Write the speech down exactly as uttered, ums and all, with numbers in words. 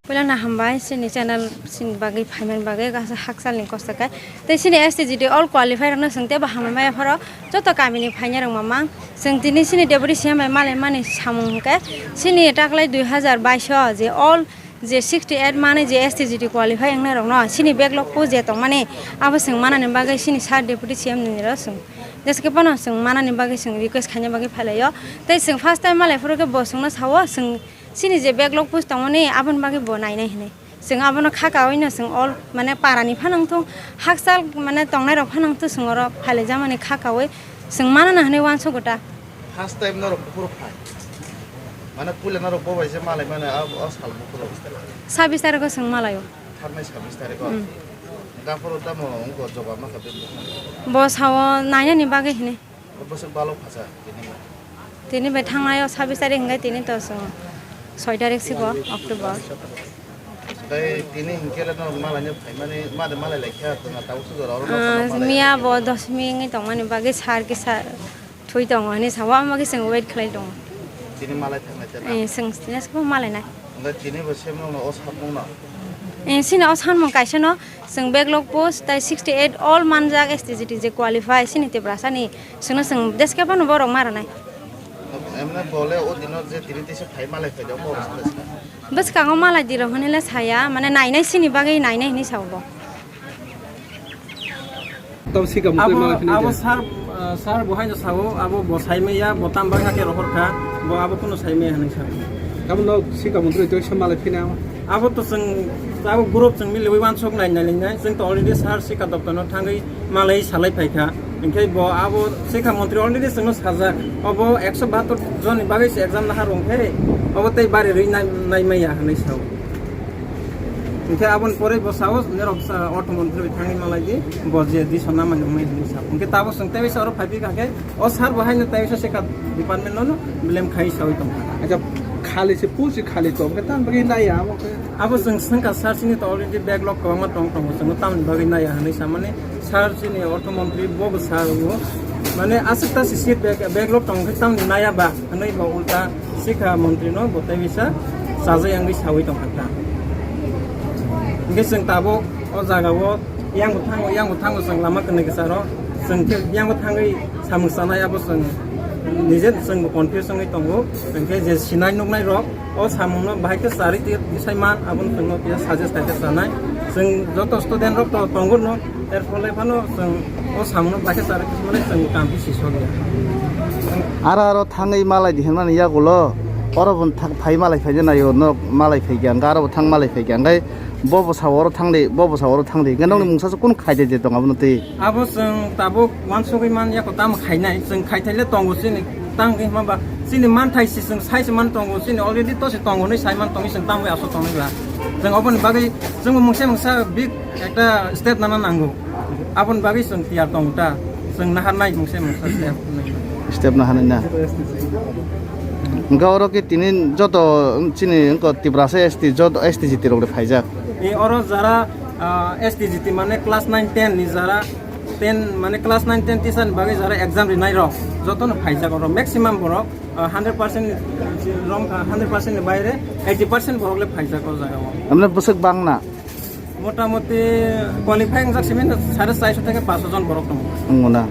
Puila na hambai chini channel chini bagwi phaimani bagwi gasa hakchalni kosto khe. Tei chini S T G D all qualify rokno chwng teibo hambai maya phoro joto kamini phainai rok mamang. Chwng tini chini deputy C M bai malai mani samung hwnkhe chini taklai dui hazar bais o je all je sixty eight mani je S T G D qualify wngnai rokno chini backlog post je tongmani abo chwng manani bagwi chini sir deputy C M ni ro chwng jeske phano chwng manani bagwi chwng request khaina bagwi phailaio. Tei chwng first time malai phuru khe bo chwngno sao chwng chini je backlog post tongmani aboni bagwi bo nainai hinwi. Chwng abono kha kaui no chwng all mane para ni phanang thung hakchal mane tongnai rok phanang thung chwng oro phailaijak mani kha kaui chwng mano na hinwi uansuk ta. First time norok buphuru phai. Mane puila norok bo bai je malai mane a, a sal buphuru. Sabis tarikh o chwng malaio. Tharnai sabis tarikh o. Hmm. Gaphuru tamo wngkha jawab ma kha bini. Bo sao nainani bagwi hinwi. Bwswk balo phacha tini. Tini bai thangnai o sabis tarikh hwnkhe tini to chwng soi tarikh sibo October. Tei tini hwnkhe le no malai no phaimani made malai lai kha to na tau sujor oro no Ah, malai. Miya bo doshmi wngwi tongmani bagwi sir kisa thwi tongo hinwi sao, amo khe chwng wait khlai tongo. Tini malai thangnai te na. Eh, chwng tini malai nai. Hwnkhe tini bo semno no o samung no. Eh, sini o samung kaisa no chwng backlog post tai sixty eight all manjak S T G T je qualify sini Tiprasa ni chwngno chwng jeske phano borok ma rwnai. Emne bole o dino je tini tisa phai malai phai de o borok sa. Bwskango malai di rok hinwi le saya mane nainai sini bagwi nainai hinwi sao bo. Tamo sikam abo, twi malai phini abo de. Sir, uh, sir bo haino sao, abo bo saimaya, bo tam bangkha khe rohor kha, bo abo kuno saimaya hinwi sao. Tamo no sikam twi twi se malai phini abo. Abo to chwng, abo group chwng miliwi uansuk nai nai nai, chwng to already sir sikha doptor no thangwi malai salai phai kha. Hinkhe bo abo sikha montri already chwngno sajak, obo ekso bahator jonni bagwi se exam nahar wng khe, obo tei bari rwi nai, nai maya hinwi sao. Hinkhe aboni pore bo sao, nerok sa-, ortho montri bai thangwi malai di, bo je di sonna mani wngnai hinwi sao. Hinkhe tabo chwng tei bisa oro phai phi kha khe, o sir bo haino tei bisa sikha department no no blame khai saui tong kha. Acha, khali se pusi khali tong khe tam bagwi nai ya amo khe. Abo chwng swngkha sir chini to already backlog kwbangma tong tongo, chwngno tamoni bagwi nai ya hinwi samani. Sir chini ortho montri bo bwsa o mane aswk ta si seat bag, backlog tong khe tamni naya ba hinwi bo ulta sikha montri no bo tei bisa chajai wngwi sawi tong kha ta. Hinkhe chwng tabuk o jaga o yang bo thango, yang bo thango chwng lama kwnwi kwcharo chwng khe yang bo thangwi samung chanai abo chwng nije chwng bo confuse wngwi tongo. Hinkhe je sinai nuknai rok o samungno bahai khe charwi twi bwsai man, aboni chwngno phiya suggest khai khe chanai. Chwng joto student rok to tongo no, er phole phano chwng o samungno bahai khe charwi twi mani chwng kampi sisok ya. Aro aro thangwi malai di hwnmani yagulo, oro bo thang phai malai phai de naio, norok malai phai khe, hwnkhe aro bo thang malai phai khe, hwnkhe bo bwsa oro thang di, bo bwsa oro thang di, hwnkhe nokni mungsa se kunu khai de je tong abono twi. Abo chwng tabuk uansugwi man yako tamo khainai, chwng khaithai le tongo chini, tang hwnba chini manthai si chwng sai se man tongo, chini already to se tongo hinwi sai man tongwi chwng tamo aswk tongnai ba. Chwng oboni bagwi chwngbo mungsa mungsa big ekta step nana nango. Aboni bagwi chwng tiyar tongo ta, chwng naharnai mungsa mungsa step nai. Step naharnai na. Hwnkhe oro khe tini joto chini wngkha Tiprasa S T joto S T G T rok le phaijak. E oro jara, ah, S T G T mane class nine ten ni jara ten mane class nine ten teacher ni bagwi jara exam rinai rok jotono phaijak oro maximum borok, ah, hundred percent ni rom, ah, hundred percent ni baire eighty percent borok le phaijak o jaga o. Amne bwswk bang na? Motamoti qualify wngjak simi sare charso theke paso jon borok tongo. Wngmo na?